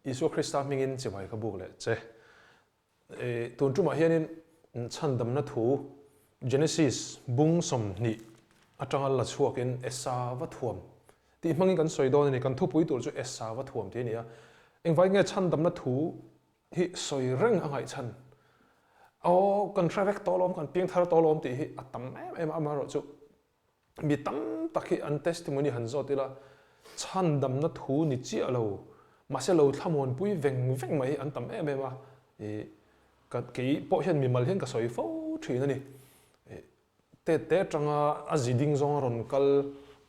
Isua Krista hmingin chibai ka buk leh che. Tun tumah hianin chhandamna thu Genesis bung 20 atanga la chhuakin Esava thuam tih hmangin kan sawi dawn a ni. Kan thupui tur chu Esava thuam tih a ni a. Engvai nge chhandamna thu hi sawi reng a ngaihchhan? Aw, kan hre vek tawh alawm, kan piangthar tawh alawm tih hi a tam em em a, amaherawhchu Mi tam tak hi an testimony han zawt ila, chhandamna thu ni chiah lo, mahse lo thlamuanpui veng veng mai hi an tam em em a, ih ka kei pawh hian mimal hian ka sawi fo thin a ni. Ih tet te atanga a zi ding zawng a rawn kal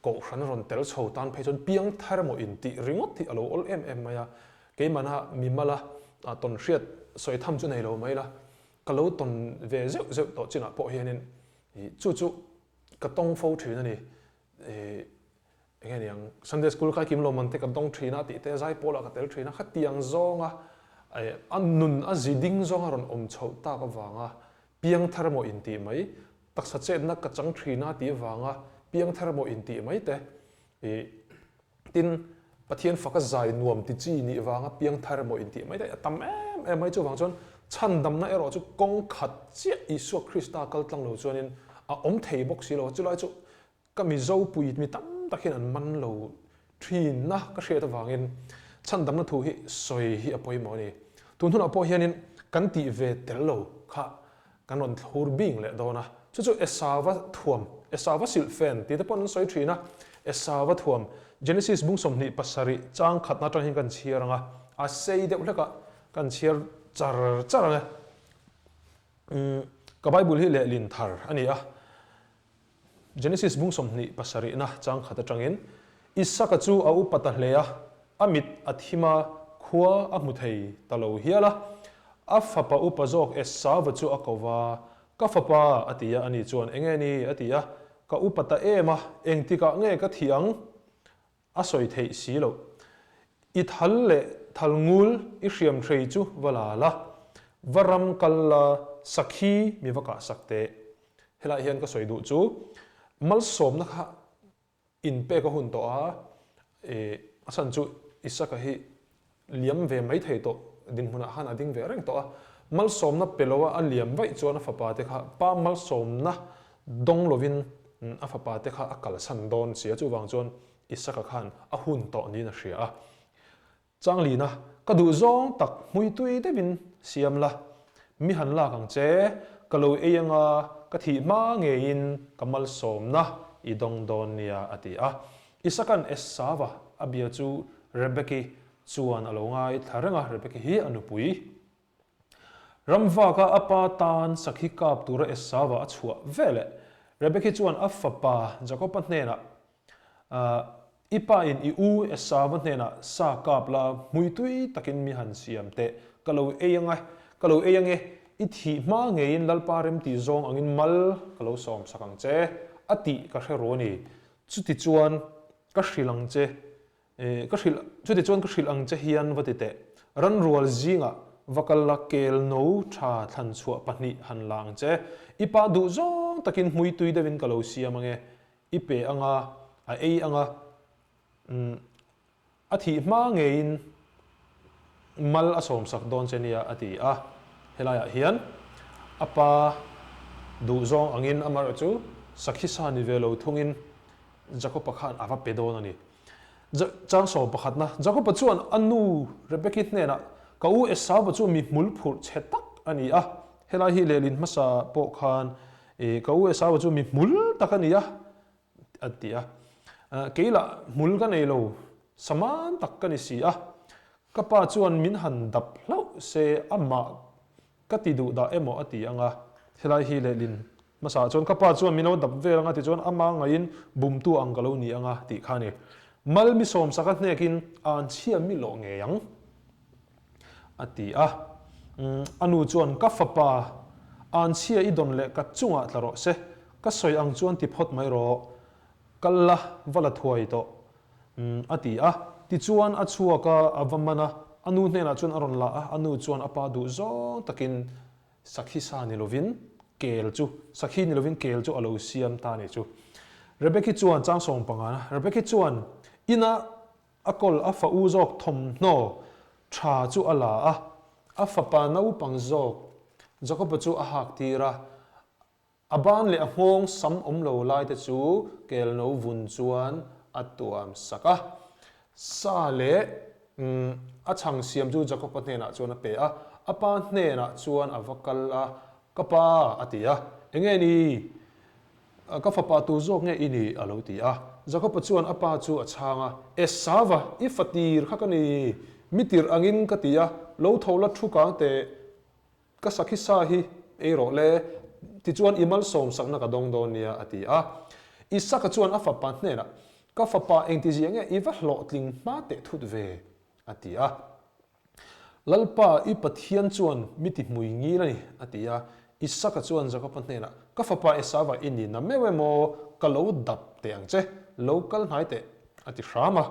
kohhran a rawn tel chho tan phei chuan piang thar emaw intih ringawt hi a lo awl em em mai a, keimahna mimala tawn hriat sawi tham chu nei lo mai la, ka lo tawn ve zeuh zeuh tawh chinah pawh hianin ih chu chu Ka tawng fo thin a ni. Ih, enge niang, Sunday School kai kim lawmman te ka dawng thin a tih te, zaipawl ah ka tel thin a, khatiang zawnga eh a nun a zi ding zawnga rawn awm chhoh tak avanga piangthar emaw intih mai, taksa chetna ka chang thin a tih avanga piangthar emaw intih mai te, ih, Tin, Pathian faka zai nuam ti chi nih vanga piangthar emaw intih mai daih a tam em em mai. Chuvang chuan chhandamna erawh chu kawng khat chiah Isua Krista kal tlang lo chuanin a awm thei bawk si lo a. Chulai chu ka Mizo pui mi tam tak hian an man lo thinna ka hriat avangin chhandamna thu hi sawi hi a pawimawh a ni. Tun hunah pawh hianin kan tih ve tel lo kha Kan rawn thlur bing leh dawn a, chu chu Esava thuam, Esava silhfen tih te pawh an sawi thin a, Esava thuam, Genesis bung 27 chang khatna atang hian kan chhiar ang a, a sei deuh hlek a, kan chhiar char char ang e. Umm, ka Bible hi lehlin thar a ni a, Genesis bung 27 na chang khat atangin, Isaka chu a upa ta hle a, a mit a thim a, khua a hmu thei ta lo hial a. A fapa upa zawk Esauva chu a ko va, Ka fapa, a ti a, ani chuan, Enge ni? a ti a, Ka upa ta em a, engtikah nge ka thih ang? A sawi theih si loh. I thal leh thal ngul i hriam hrei chu va la la, va ram kal la, sakhi mi va kah sak teh. Helaiah hian ka sawi duh chu malsawmna kha inpek a hun tawh a, ih a chhan chu Isaka hi liam ve mai thei tawh dinhmunah khan a ding ve reng tawh a, malsawmna pe lo a a liam vaih chuan a fapa te kha pa malsawmna dawng lovin a fapa te kha a kalsan dawn si a, chuvang chuan Isaka khan a hun tawh niin a hria a. Changlina, ka duh zawng tak hmuitui deuhin siam la, mi han lak ang che, ka lo ei anga ka thih hma ngeiin ka malsawmna i dawng dawn nia a ti a. Isaka'n Esava a bia chu Rebeki chuan a lo ngaithla reng a, Rebeki hi a nupui. Ramvaka a pa tan sakhi kap tura Esava a chhuah veleh Rebeki chuan a fapa Jakoba hnenah, I pa in i u Esava hnenah sa kap la, hmuitui takin mi han siam teh, ka lo ei ang e, ka lo ei ang e, i thih hma ngeiin Lalpa remtih zawng angin mal ka lo sawm sak ang che, a tih ka hre ru a ni. Chutichuan ka hrilh ang che, ka hrilh, chutichuan ka hrilh ang che hian va ti teh. Ranrual zingah va kal la kel no tha thlan chhuah pahnih han la ang che. I pa duh zawng takin hmui tui deuhin ka lo siam ang e. I pe ang a, a ei ang a, umm, A thih hma ngeiin mal a sawmsak dawn che nia a ti a. Helaiah hian a pa duhzawng angin amaherawh chu sakhi sa ni ve lo thungin Jakoba khan a va pe dawn a ni. Chang sawm pakhatna, Jakoba chuan a nu Rebeki hnenah, Ka u Esauva chu mi hmul phurh chhe tak a ni a. Helai hi lehlin hmasa pawh khan, Ka u Esauva chu mi hmul tak a ni a. A ti a. Kei lah hmul ka nei lo, saman tak ka ni si a. Ka pa chuan min han dap hlauh se amah ka ti duh dah emaw a ti ang a. Helai hi lehlin hmasa chuan ka pa chuan min lo dap vel ang a ti chuan ama ngaiin bumtu ang ka lo ni ang a tih kha a ni. Mal mi sawmsak a hnekin an chhia mi lawh ngei ang. A ti a. A nu chuan, Ka fapa, anchhia i dawn leh ka chungah tla rawh se. Ka sawi ang chuan ti phawt mai rawh. Kal la, va la thuai tawh. A ti a. Tichuan a chhuak a, a va man a. A nu hnenah chuan a rawn la a, a nu chuan a pa duh zawng takin sakhi sa ni lovin kel chu, sakhi ni lovin kel chu a lo siam ta a ni chu. Rebeki chuan chang sawm pangana, Rebeki chuan, Inah A kawl a fa u zawk thawmhnaw. Tha chu a la a, a fapa naupang zawk Jakoba chu a hak tir a. A ban leh a nghawng sam awm lo lai te chu kelno vun chuan a tuam sak a. Sa leh a chhang siam chu Jakoba hnenah chuan a pe a, a pa hnenah chuan a va kal a, Ka pa, a ti a, Enge ni? Ka fapa tu zawk nge i ni? a lo ti a. Jakoba chuan a pa chu a chhang a, Esava, i fatir kha ka ni, mi tirh angin ka ti a, lo tho la thu kang teh. Ka sakhi sa hi ei rawh le, tichuan i malsawmsakna ka dawng dawn nia, a ti a. Isaka chuan a fapa hnenah, Ka fapa engtizia nge i va hlawhtling hma teh thut ve? a ti a. Lalpa, i Pathian chuan mi ti hmui ngil a ni, a ti a. Isaka chuan Jakoba hnenah, Ka fapa Esava i ni na meuh emaw, ka lo dap teh ang che, lo kal hnai teh, a ti hram a.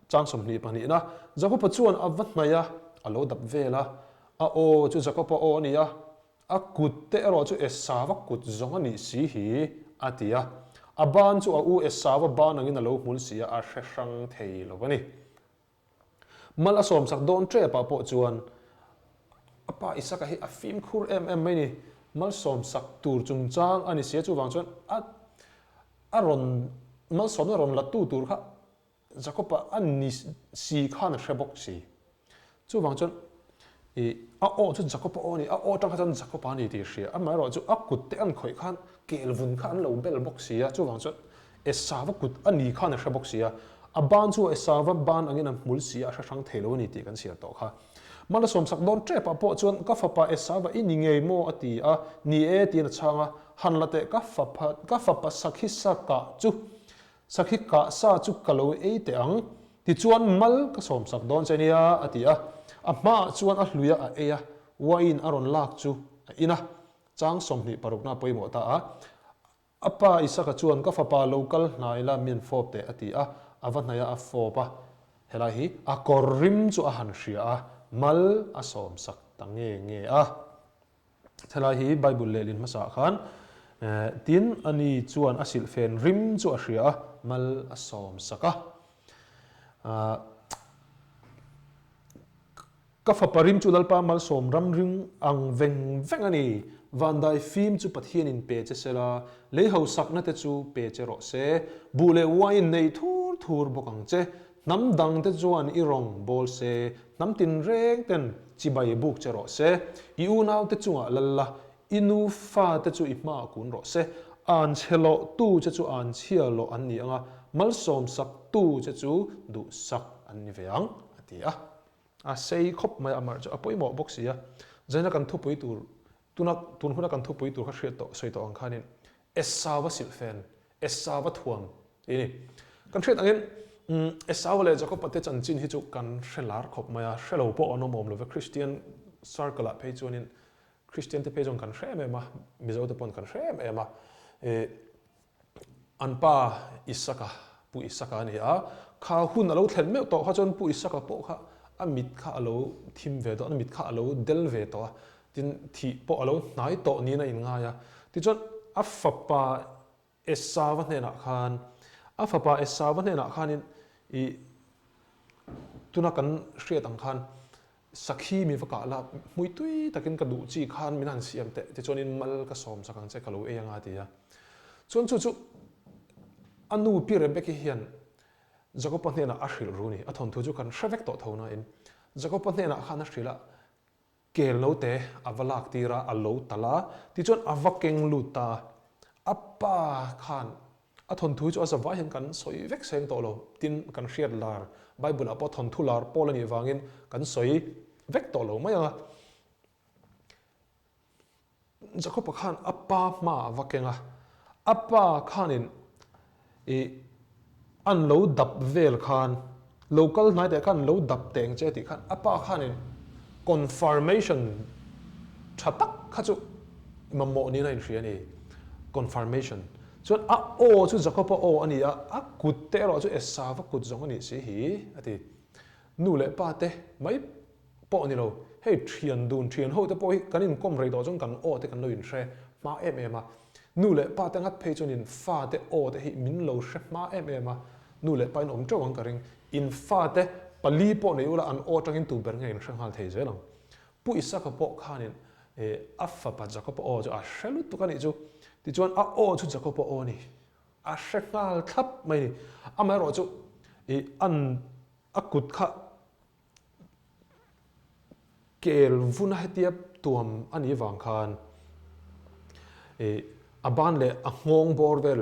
Chang 20 pahnihna, Jakoba chuan a va hnaih a, a lo dap vel a. A aw chu Jakoba aw a ni a, a kut te erawh chu Esava kut zawng a nih si hi, a ti a. A ban chu a u Esava ban angin a lo hmul si a, a hre hrang thei lo a ni. Mal a sawmsak dawn tepah pawh chuan a pa Isaka hi a fimkhur em em mai ni. Mal sawmsak tur chungchang a ni si a, chuvang chuan a a rawn malsawmna rawn la tu tur kha Jakob-a a ni si khan a hre bawk si. Chuvang chuan i a aw chu Jakob-a aw a ni, a aw atang kha chuan Jakob-a a ni tih a hria. Amaherawh chu a kut te an khawih khan kel vun kha an lo bel bawk si a, chuvang chuan Esava kut a ni khan a hre bawk si a. A ban chu Esava ban angin a hmul si a, a hre hrang thei lo a ni tih kan chhiar tawh kha. Mal a sawmsak dawn tep ah pawh chuan ka fapa Esava i ni ngei maw a ti a, ni e tiin a chhang a, han la teh ka fapa ka fapa sakhi sa kah chu Sakhi kah sa chu ka lo ei teh ang, tichuan mal ka sawmsak dawn che nia, a ti a. A hmaah chuan a hlui a a ei a, wine a rawn lak chu a in a. Chang 20 parukna a pawimawh ta a. A pa Isaka chuan ka fapa lo kal hnai la min fawp teh a ti a, a va hnaih a a fawp a. Helai hi a kawr rim chu a han hria a, mal a sawmsak ta nge nge a. Helai hi Bible lehlin hmasa ah khan tin ani chuan a silhfen rim chu a hria a, mal a sawm sak a. Ka fapa rim chu Lalpa malsawm ram ring ang veng veng a ni. Vandai fim chu Pathianin pe che sela, lei hausakna te chu pe che rawh se. Buh leh uain nei thur thur bawk ang che. Hnam dang te chuan i rawng bawl se, hnam tinreng ten chibai buk che rawh se. I unau te chungah lal la, i nu fa te chu i hmaah kun rawh se. An chhe lawh tu che chu an chhia lawh an ni ang a, malsawm sak tu che chu duh sak an ni ve ang, a ti a. A sei khawp mai a, amah chu a pawimawh bawk si a. Zaina kan thupui tur, tuna tun huna kan thupui tur kha hriat tawh, sawi tawh ang khanin Esau a silhfen, Esau a thuam tih a ni. Kan hriat angin Esau leh Jakob-a te chanchin hi chu kan hre lar khawp mai a, hre lo pawh an awm awm lo ve. Kristian circle-ah phei chuanin Kristian te phei chuan kan hre em em a, Mizo te paw'n kan hre em em a. An pa Isaka, Pu Isaka a ni a, kha hun a lo thlen meuh tawh kha chuan Pu Isaka pawh kha a mit kha a lo thim ve tawh a, a mit kha a lo del ve tawh a, Tin, thih pawh a lo hnai tawh niin a inngai a. Tichuan, a fapa Esauva hnenah khan, a fapa Esauva hnenah khanin i tuna kan hriat ang khan sakhi mi va kah la, hmui tui takin ka duh chi khan min han siam teh, tichuanin mal ka sawm sak ang che, ka lo ei anga ti a. Chuan chu chu a nu Pi Rebeki hian Jakoba hnenah a hrilh ru ni. A thawnthu chu kan hre vek tawh tho nain Jakoba hnenah khan a hrilh a, Kel note a va lak tir a, a lo talh a, tichuan a va keng lut ta a. A pa khan a thawnthu chu a zavai hian kan sawi vek seng tawh lo, tin kan hriat lar, Bible ah pawh thawnthu lar pawl a nih vangin kan sawi vek tawh lo mai ang a. Jakob-a khan a pa hma a va keng a, a pa khanin ih an lo dap vel khan, lo kal hnai teh khan lo dap teng che tih khan a pa khanin confirmation tha tak kha chu mamawh niin a inhria a ni, confirmation. Chuan a aw chu Jakob-a aw a ni a, a kut te erawh chu Esava kut zawng a nih si hi a ti. Nu leh pa te mai pawh ni lo, hei thian dun thian ho te pawh hi kan inkawm rei tawh chuan kan aw te kan lo inhre hma em em a, nu leh pa te ngat phei chuan in fa te aw te hi min lo hre hma em em a, nu leh pa in awm teuh ang ka ring, in fa te Pali pawh nei ula an aw atangin tu ber nge in hre nghal thei zel ang. Pu Isaka pawh khanin a fapa Jakoba aw chu a hre lutuk a nih chu. Tichuan a aw chu Jakoba aw a ni. A hre nghal thlap mai a ni. Amaherawh chu an a kut kha kel vuna hetia tuam a nih vang khan a ban leh a nghawng bawr vel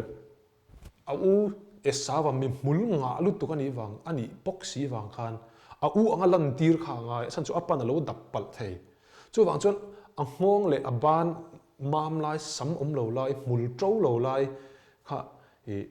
A u Esava mi hmul ngah lutuk a nih vang a nih bawk si vang khan a u anga lantir kha a ngai, a chhan chu a pan a lo dap palh thei. Chuvang chuan a nghawng leh a ban mam lai, sam awm lo lai, hmul to lo lai kha ih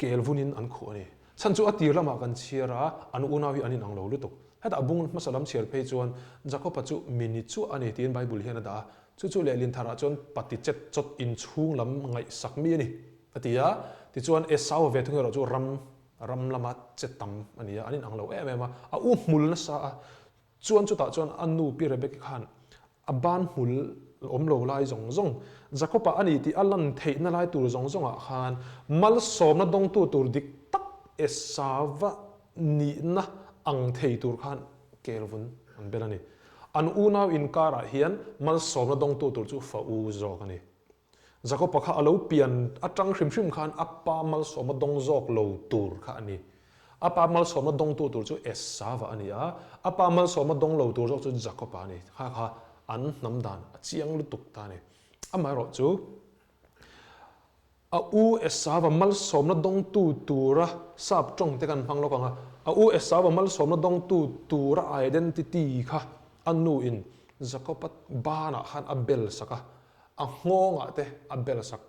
kel vunin an khuh a ni. Chhan chu a tir lamah kan chhiar a, an unau hi an inang lo lutuk. Hetah a bung hmasa lam chhiar phei chuan Jakob-a chu mi ni chuah a ni tiin Bible hian a dah a, Chu chu lehlin tharah chuan pati chet chawt inchhung lam ngaihsak mi a ni, a ti a. Tichuan Esau ve thung erawh chu ram, ram lama che tam a ni a, an inang lo em em a. A u hmul nasa a, chuan chutah chuan a nu Pi Rebeki khan a ban hmul awm lo lai zawng zawng, Jakob-a a ni tih a lan theihna lai tur zawng zawngah khan malsawmna dawngtu tur dik tak Esauva nihna ang thei tur khan kelvun an bel a ni. An unau inkarah hian malsawmna dawngtu tur chu fa u zawk a ni. Jakoba kha a lo pian atang hrim hrim khan a pa malsawmna dawng zawk lo tur kha a ni. A pa malsawmna dawngtu tur chu Esava a ni a, a pa malsawmna dawng lo tur zawk chu Jakoba a ni. Kha kha an hnam dan a chiang lutuk ta a ni. Amaherawhchu. A u Esava malsawmna dawngtu tura sap tawng te kan hmang lawk ang a, a u Esava malsawmna dawngtu tura identity kha a nu in Jakob-a banah khan a bel sak a, a nghawngah te a bel sak.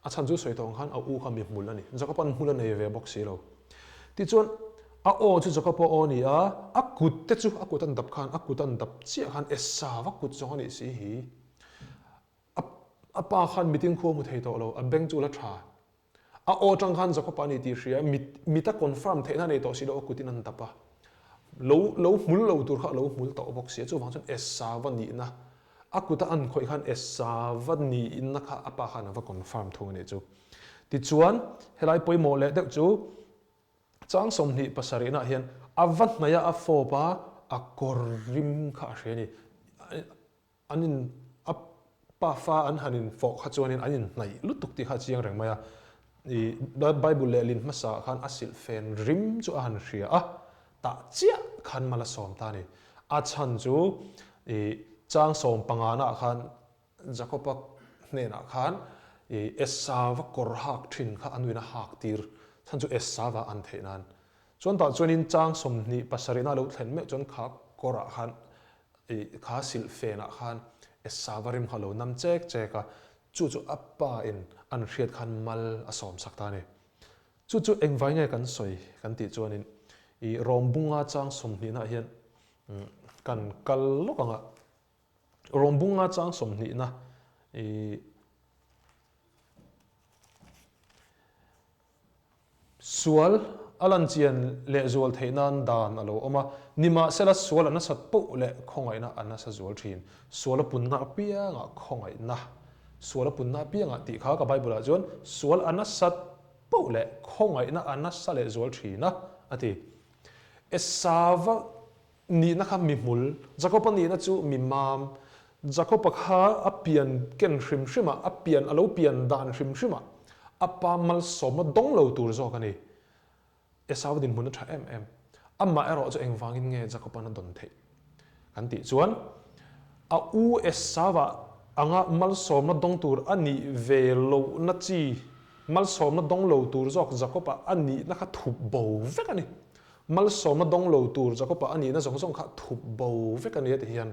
A chhan chu sawi tawh ang khan a u kha mi hmul a ni. Jakob-a'n hmul a nei ve bawk si lo. Tichuan a aw chu Jakob-a aw a ni a, a kut te chu a kut an dap khan a kut an dap chiah khan Esava kut zawng a nih si hi. A pa khan mitin khu a hmu thei tawh lo, a beng chu la tha. A aw atang khan Jacob-a a ni tih hria, mit mit a confirm theihna a nei tawh si lo, a kutin an dap a. Lo lo hmul lo tur kha a lo hmul tawh bawk si a, chuvang chuan Esava nihna, a kuta an khawih khan Esava nihna kha a pa khan a va confirm thung a nih chu. Tichuan, helai pawimawh leh deuh chu Chang 20 pasarihnaah hian a va hnaih a, a fawp a, a kawr rim kha a hria a ni. An in a pa fa an han in fawh kha chuanin an in hnaih lutuk tih kha a chiang reng mai a. I Bible lehlin hmasa ah khan a silh fen rim chu a han hria a, tah chiah khan mal a sawm ta a ni. A chhan chu i chang sawm pangana ah khan Jakob-a hnenah khan i Esava kawr hak thin kha a nuin a hak tir chhan chu Esava an theih nan. Chuan tah chuanin chang 20 pasarihna a lo thlen meuh chuan kha kawrah khan I kha silh fenah khan Esava rim kha lo nam chek chek a, chu chu a pa in an hriat khan mal a sawm sak ta a ni. Chu chu engvai nge kan sawi kan tih chuanin i Rawmbunga chang sawmhnihna hian kan kal lawk ang a, Rawmbunga chang sawmhnihna i Sual a lan chian lehzual theih nan dan a lo awm a, nimahsela sual a nasat poh leh khawngaihna a nasa zual thin. Sual a punna apiangah khawngaihna, sual a punna apiangah tih kha ka Bible-ah chuan sual a nasat poh leh khawngaihna a nasa lehzual thin a, a ti. Esava Nihna kha mi hmul, Jakob-a nihna chu mi mam. Jakob-a kha a pian ken hrim hrim a, a pian a lo pian dan hrim hrim a, a pa malsawmna dawng lo tur zawk a ni. Esau dinhmun a tha em em. Amah erawh chu engvangin nge Jakob-a'n a dawn theih? Kan tih chuan, a u Esau-a anga malsawmna dawng tur a nih ve lohna chi, malsawmna dawng lo tur zawk Jakob-a a nihna kha thup bo vek a ni. Malsawmna dawng lo tur Jakob-a a nihna zawng zawng kha thup bo vek a ni a ti hian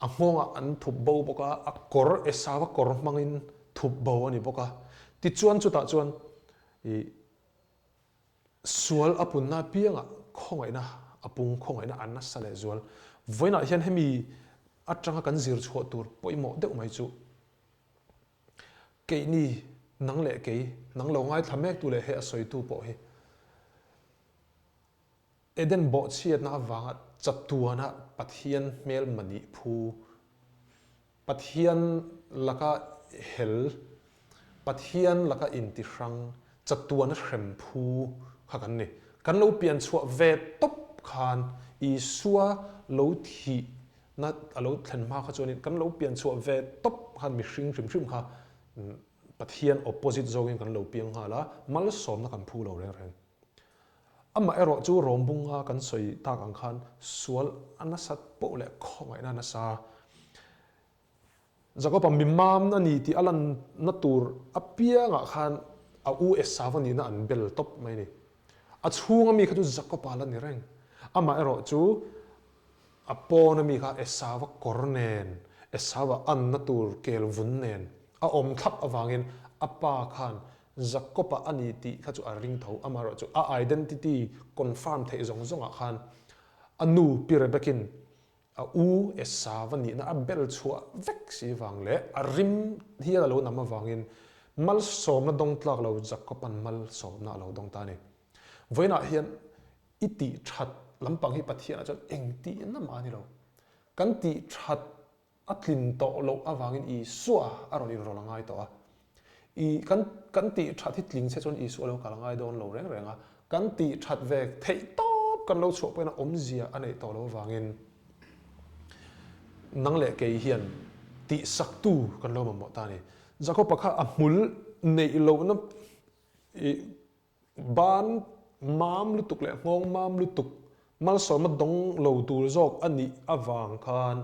a nghawngah an thup bo bawk a, a kawr Esau-a kawr hmangin thup bo a ni bawk a. Tichuan chutah chuan i sual a punna apiangah khawngaihna a pung, khawngaihna a nasa leh zual. Vawiinah hian hemi atanga kan zir chhuah tur pawimawh deuh mai chu Keini, nang leh kei, nang lo ngaithla mektu leh he a sawitu pawh hi Eden bawhchhiatna avanga chatuana Pathian hmel mahnih phu, Pathian laka hel, Pathian laka intihrang, chatuana hrem phu kha kan ni. Kan lo pian chhuah ve tawp khan Isua lo thih na a lo thlen hma kha chuanin kan lo pian chhuah ve tawp khan mihring hrim hrim kha Pathian opposite zawngin kan lo piang nghal a, malsawmna kan phu lo reng reng. Amah erawh chu rawmbunga kan sawi tak ang khan sual a nasat poh leh khawngaihna a nasa. Jakob-a mi mam a ni tih a lanna tur apiangah khan a u Esau a nihna an bel tawp mai a ni. A chhunga mi kha chu Jakob-a la ni reng. Amah erawh chu a pawna mi kha Esau-a kawr nen, Esau-a anna tur kel vun nen a awm thlap avangin a pa khan Jakob-a a ni tih kha chu a ring tho. Amah erawh chu a identity confirm theih zawng zawngah khan a nu Pi Rebek-in A u Esau a nihna a bel chhuah vek si vang leh a rim hial a lo nam avangin malsawmna dawng tlak lo Jakob-a'n malsawmna a lo dawng ta a ni. Vawiinah hian i tih that lampang hi Pathianah chuan eng tihna mah a ni lo. Kan tih that a tlin tawh loh avangin Isua a rawn inrawlh a ngai tawh a. I kan kan tih that hi tling che chuan Isua lo kal ngai dawn lo reng reng a, kan tih that ve theih tawp kan lo chhuah pawhin a awmzia a neih tawh lo avangin nang leh kei hian tih saktu kan lo mamawh ta a ni. Jakob-a kha a hmul neih lohna i Ban mam lutuk leh nghawng mam lutuk malsawmna dawng lo tur zawk a nih avang khan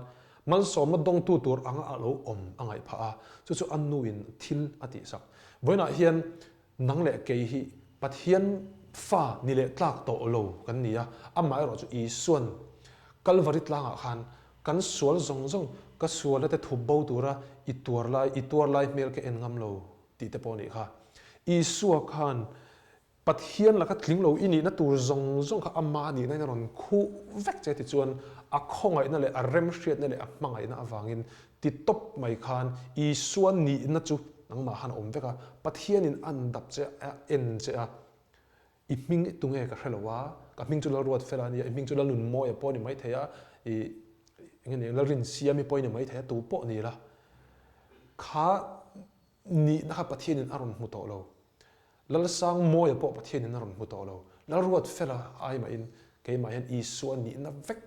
malsawmna dawngtu tur anga a lo awm a ngaih phah a, chu chu a nuin thil a tihsak. Vawiinah hian nang leh kei hi Pathian fa ni leh tlak tawh lo kan ni a, amaherawh chu Isuan Kalvari tlangah khan kan sual zawng zawng ka sualna te thup bo tura i tuar lai i tuar lai hmel ka en ngam lo tih te pawh a nih kha. Isua khan Pathian laka tling lo i nihna tur zawng zawng kha ama nihna in a rawn khuh vek che tichuan a khawngaihna leh a remhriatna leh a hmangaihna avangin ti tawp mai khan Isua nihna chu nangmah khan a awm vek a, Pathianin a an dap che a, a en che a, i hming tunge ka hre lo a, ka hming chu Lalruatfela a nia, i hming chu Lalnunmawia pawh a ni maithei a, i enge ni Lalrinsiami pawh i ni maithei a, tu pawh ni la kha Nihna kha Pathianin a rawn hmu tawh lo. Lalsangmawia pawh Pathianin a rawn hmu tawh lo. Lalruatfela aimahin keimah hian Isua nihna vek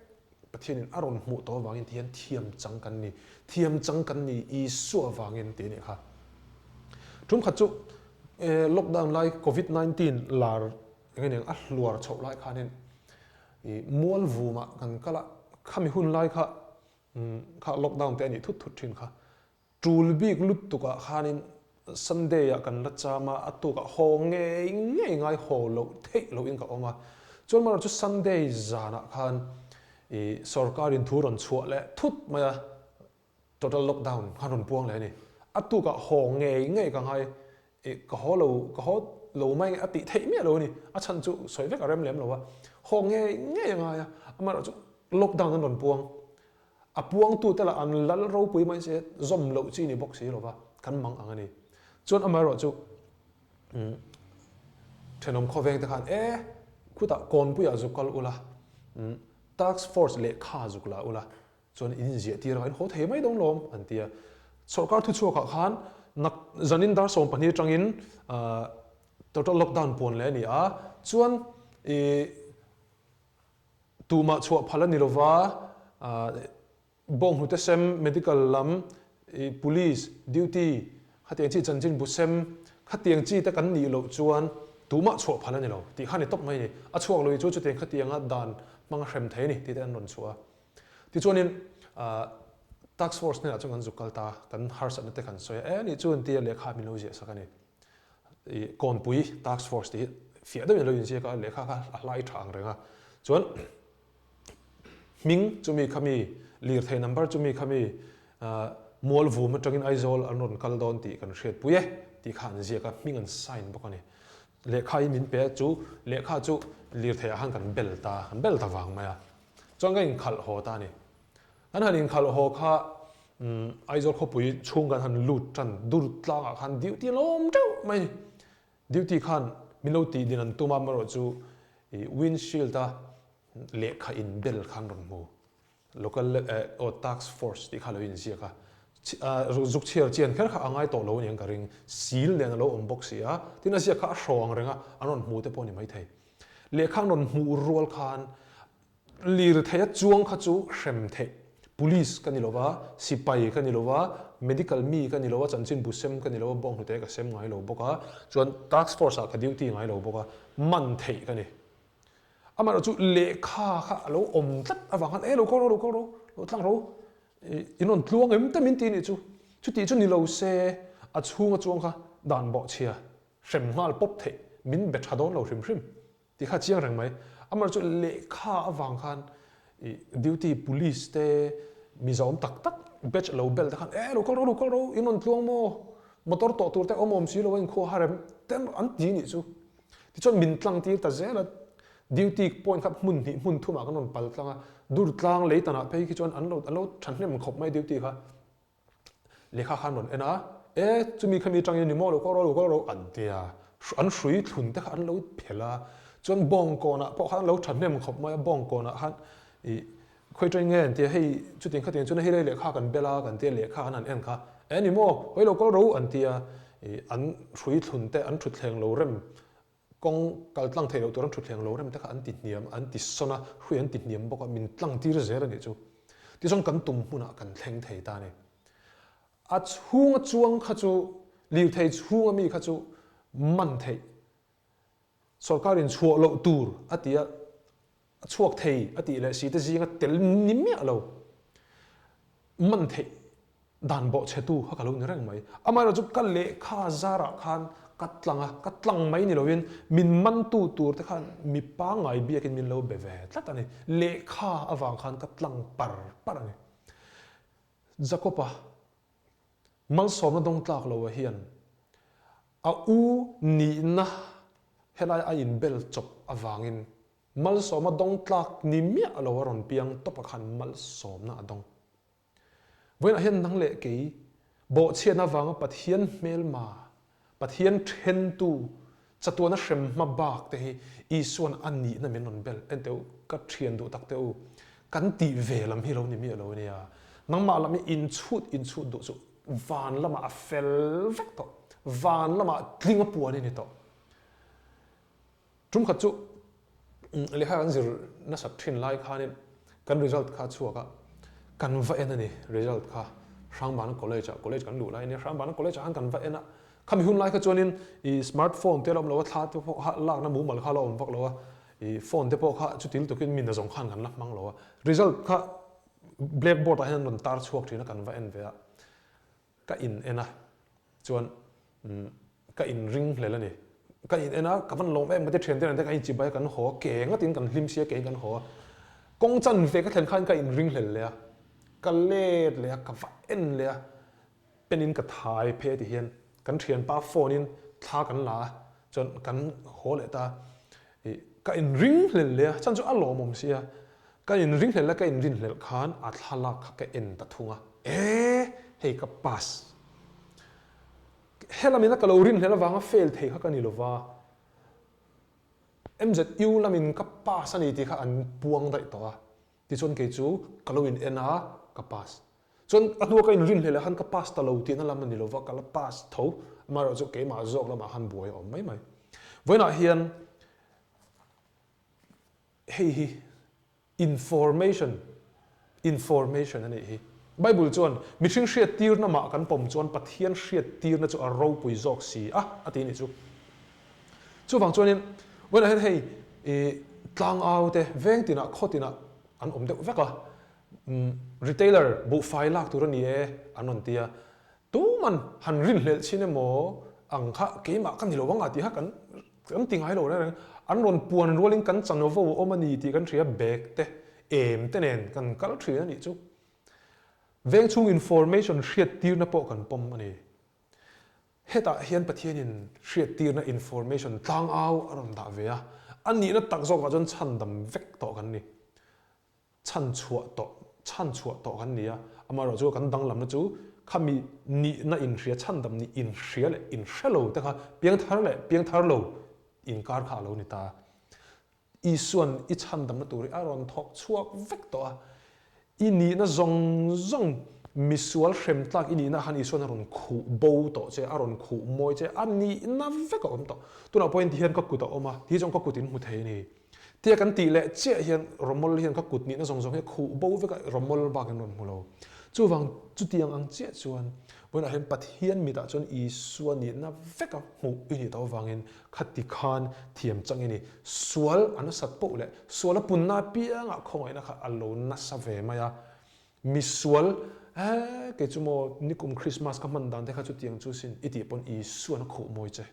Pathianin a rawn hmuh tawh avangin ti hian thiam chang kan ni. Thiam chang kan ni Isua avangin tih a nih kha. Tum khat chu lockdown lai covid 19 lar eng eng a hluar chhoh lai khanin i mual vumah kan kal a, khami hun lai kha kha lockdown te a nih thut thut thin kha. Tul bik lutuk ah khanin Sunday ah kan la cham a, a tuk ah haw ngei ngei ngai haw loh theih loh in ka awm a. Chuan marawh chu Sunday zan ah khan i sorkar in thu rawn chhuah leh thut mai a, total lockdown khan rawn puang leh a ni. A tuk ah haw ngei ngei ka ngai i ka haw lo ka haw lo mai nge a tih theih miah lo a ni. A chhan chu sawi vek a rem lem lo a, haw ngei ngei a ngai a, amaherawh chu lockdown an rawn puang. A puangtute lah an lal ropui mai se zawm loh chi ni bawk si lova kan mang ang a ni. Chuan amaherawh chu thenawm khawveng te khan e khutah kawnpuiah zuk kal ula, task force lehkha zuk la ula chuan in inziah tir a, in haw thei mai dawn lawm an ti a. Sorkar thuchhuakah khan nak zanin dar 12 atangin total lockdown puan leh a ni a, chuan i Tumah chhuah phal a ni lova, bawnghnute sem, medical lam, police duty khatiang chi chanchin bu sem khatiang chi te kan nih loh chuan tumah chhuah phal a ni lo tih kha a ni tawp mai a ni. A chhuak lo hi chu chutiang khatianga dan hmanga hrem thei a ni tih te an rawn chhuah a. Tichuanin task force hnenah chuan kan zuk kal ta, kan harsatna te kan sawi a, e anih chu an tia lehkha min lo ziah sak a ni. I kawnpui task force tih hi fiah deuhin a lo inziak a, lehkha kha a hlai tha ang reng a. Chuan hming chumi khami lirthei number chumi khami Mualvum atangin Aizawl an rawn kal dawn tih kan hriatpui e tih kha an ziak a, hming an sign bawk a ni. Lehkha hi min pe a, chu lehkha chu lirtheiah khan kan bel ta, kan bel ta vang mai a. Chuan ka inkhalh haw ta a ni. Kan han inkhalh haw kha Aizawl khawpui chhung kan han lut tan dur tlangah khan duty a lawm teuh mai a ni. Duty khan min lo tih din an tum a, amaherawh chu windshield a lehkha inbel khan rawn hmu. Local aw task force tih kha lo inziak a. Zuk chhiar chian kher kha a ngai tawh lo aniang ka ring. Seal nen a lo awm bawk si a, tin a ziak kha a hraw ang reng a, an rawn hmu te pawh a ni maithei. Lehkha an rawn hmuh rual khan lirtheia chuang kha chu hrem theih. Police ka ni lo va, sipai ka ni lo va, medical mi ka ni lo va, chanchinbu sem ka ni lo va, bawnghnute ka sem ngai lo bawk a, chuan task force ah ka duty ngai lo bawk a, man theih ka ni. Amaherawhchu lehkha kha a lo awm tlat avang khan e lo kal rawh, lo kal rawh, lo tlang rawh, in rawn tluang em te min ti nih chu. Chutih chu ni lo se a chhunga chuang kha dan bawhchhia hrem nghal pawp theih min be tha dawn lo hrim hrim tih kha chiang reng mai. Amaherawhchu lehkha avang khan i duty police te mizoam tak tak batch lo bel te khan e lo kal rawh, lo kal rawh, in rawn tluang maw, motor tawh tur te awm awm si lo a inkhua har em te an ti nih chu. Tichuan min tlang tir ta zel a, duty point kha hmun hnih hmun thumah kan rawn pal tlang a, dur tlang lei tanah phei khi chuan an lo an lo thahnem khawp mai duty kha. Lehkha khan rawn en a, e chumi khami atangin ni maw lo kal rawh lo kal rawh an ti a, an hrui thlun te kha an lo phelh a, chuan bawngkawnah pawh khan an lo thahnem khawp mai a, bawngkawnah khan ih Khawi ṭawi nge an ti a, hei chutiang khatiang chuan hei lai lehkha kan bel a kan ti a, lehkha an han en kha, e ni maw, hawi lo kal ro an ti a, ih an hrui thlun te, an thutthleng lo rem, kawng kal tlang theih loh tur an thutthleng lo rem te kha an ti hniam, an ti sawn a, hrui an ti hniam bawk a, min tlang tir zel a nih chu. Tichuan kan tum hmunah kan thleng thei ta a ni. A chhunga chuang kha chu, lirthei chhunga mi kha chu man theih Sorkarin chhuah loh tur a ti a, a chhuak thei a tih leh si te zinga tel ni miah lo man theih dan bawhchhetu kha ka lo ni reng mai. Amaherawhchu chu ka lehkha zarah khan ka tlang a, ka tlang mai ni loin min mantu tur te khan mi pangngai biakin min lo be ve tlat a ni. Lehkha avang khan ka tlang par par a ni. Jakob-a Malsawmna dawng tlak lo ah hian a u nihna helai a inbel chawp avangin malsawmna dawng tlak ni miah lo a rawn piang tawp ah khan malsawmna a dawng. Vawiinah hian nang leh kei bawhchhiatna avanga Pathian hmelma, Pathian thentu Chatuana hrem hma bak te hi Isua'n a nihna min rawn bel. En teh u, ka thian duh tak teh u, kan tih ve lam hi lo ni miah lo ania. Nangmah lam hi inchhut inchhut duh chu van lamah a fel vek tawh, van lamah tling a puan i ni tawh. Tum khat chu lehkha kan zir nasat thin lai khanin kan result kha a chhuak a, kan va en a ni result kha Hrangbana College ah, college kan luh lai a nia, Hrangbana College ah khan kan va en a, khami hun lai kha chuanin ih smart phone te a la awm lo a, thla te pawh kha lakna mumal kha a la awm vak lo a, ih phone te pawh kha chutil tukin mi nazawng khan kan la hmang lo a, result kha blackboard ah hian an rawn tar chhuak thin a kan va en ve a. Ka in en a, chuan ka in ring hlel a ni. Ka in en a, ka van lawm em ka ti thian te nen te kan in chibai a, kan haw a, ke ngatin kan hlim sia kein kan haw a. Kawng chan ve ka thlen khan ka in ring hlel leh a, ka let leh a, ka va en leh a, pen in ka thai phei a ti hian kan thianpa phone in thla kan la a, chuan kan haw leh ta a, ih ka in ring hlel leh a, chhan chu a lawmawm sia, Ka inringhlelh a ka inrinhlelh khan a thlalak kha ka en ta thung a, e hei ka pass. Helamin a ka lo rinhlelh avanga fail thei kha ka ni lova, MZU lamin ka pass a ni tih kha an puang daih tawh a, tichuan kei chu ka lo in en a, ka pass. Chuan a hnua ka inrinhlelh ah khan ka pass ta lo tihna lam a ni lova, ka la pass tho, amaherawhchu keimah zawk lamah khan buai a awm mai mai. Vawiinah hian Hei hi information, information a nih hi. Bible chuan, Mihring hriattirna mah kan pawm chuan Pathian hriattirna chu a ropui zawk si a, a ti a nih chu. Chuvang chuanin, vawiinah hian hei i tlangau te veng tinah khaw tinah an awm deuh vek a, retailer buhfai lak tur a ni e an rawn ti a, Tuman han rinhlelh chin emaw ang kha keimah ka ni lo ang a tih kha kan kan ti ngai lo reng reng. An rawn puan rualin kan chanvo a awm a ni tih kan hria, bag te, em te nen kan kal thin a nih chu. Veng chhung information hriattirna pawh kan pawm a ni. Hetah hian Pathianin hriattirna information tlangau a rawn dah ve a, a nihna tak zawkah chuan chhandam vek tawh kan ni. Chhan chhuah tawh, chhan chhuah tawh kan ni a, amaherawh chu kan danglamna chu khami nihna inhria, chhandam nih inhria leh inhre lo te kha piangthar leh piangthar lo inkar kha a lo ni ta. Isuan i chhandamna tur hi a rawn thawk chhuak vek tawh a, i nihna zawng zawng misual hrem tlak i nihna khan Isuan a rawn khuh bo tawh che, a rawn khuh mawi che, a nihna vek a awm tawh. Tunah pawhin tihian ka kut a awm a, ti hi chuan ka kut in hmu thei a ni. Tia kan tih leh chiah hian rawmawl hian ka kut nihna zawng zawng hi a khuh bo vek a, rawmawl bak in rawn hmu lo. Chuvang chutiang ang chiah chuan vawiinah hian Pathian mitah chuan Isua nihna veka hmuh i nih tawh avangin khati khan thiam chang i ni. Sual a nasat poh leh sual a punna apiangah khawngaihna kha a lo nasa ve mai a. Misual, Eh, kei chu maw nikum Krismas ka hman dan te kha chutiang chu sin i tih pawn Isuan a khuh mawi che.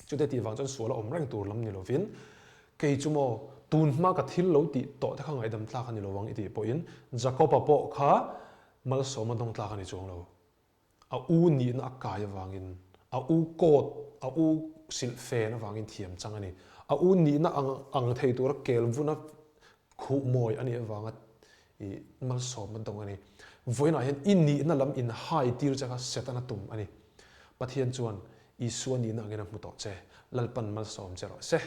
Chute tih vang chuan sual a awm reng tur lam ni lovin, kei chu maw tun hma ka thil lo tih tawh te kha ngaihdam tlak a ni lo ang i tih pawhin Jakob-a pawh kha malsawma dawng tlak a ni chuang lo. A u nihna a kai avangin, a u coat, a u silh fen avangin thiam chang a ni. A u nihna ang ang thei tura kel vuna khuh mawi a nih avanga i malsawmna dawng a ni. Vawiinah hian i nihna lam inhai tir che kha Setana tum a ni. Pathian chuan Isua nihna angin a hmu tawh che. Lalpan malsawm che rawh se.